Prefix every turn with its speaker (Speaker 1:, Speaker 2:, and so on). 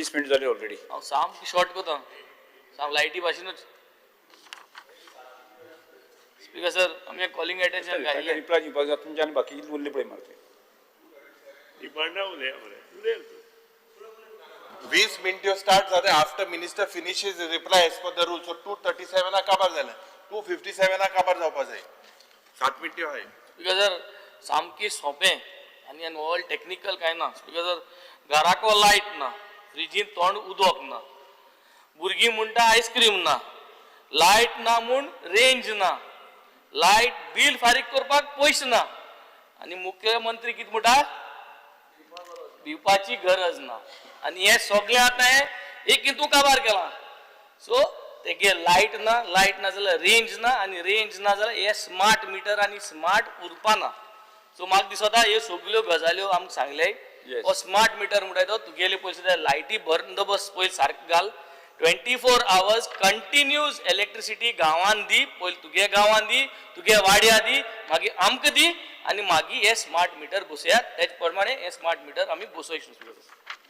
Speaker 1: 20 minute जाली already.
Speaker 2: हांव सामकें शॉर्ट करता, साम लायटी भाशेनूच. स्पीकर सर, आमी कॉलिंग अटेन्शन घायल्लें.
Speaker 1: रिप्लाय दिवपाक जाय तुमच्या आनी बाकी उरली पळय मारते.
Speaker 3: डिमांडा उलया मरे, उलय तूं.
Speaker 4: 20 मिनट्यो स्टार्ट जाले after minister finishes reply as per the rule. So 2:37 काबार जालें, 2:57 काबार जावपा जाय. 7 मिनट्यो आहाय.
Speaker 2: स्पीकर सर, सामकी सोंपें आनी ऑल टॅक्निकल कांय ना. स्पीकर सर, घराको लायट ना, फ्रिजीन तोंड उदक ना, भुरगीं म्हणटा आयस्क्रीम ना, लायट ना म्हूण रेंज ना, लायट बील फारीक करपाक पयशे ना आनी मुख्यमंत्री कितें म्हणटा, भिवपाची गरज ना. आनी हें सगळें आतां हें एक हितू काबार केलां. सो तेगे लायट ना, लायट ना जाल्यार रेंज ना आनी रेंज ना जाल्यार हे स्मार्ट मिटर आनी स्मार्ट उरपा ना. सो म्हाका दिसता ह्यो सगल्यो गजाल्यो आमकां सांगले. हो स्मार्ट मिटर म्हणटा तो तुगेले पयशे ते लायटी बंदोबस्त पयलीं सारको घाल. 24 hours continuous electricity गांवान दी पयलीं, तुगे गांवान दी, तुगे वाड्या दी, मागीर आमकां दी आनी मागीर हे स्मार्ट मिटर बसयात. तेज प्रमाणे हे स्मार्ट मिटर आमी बसोवंक.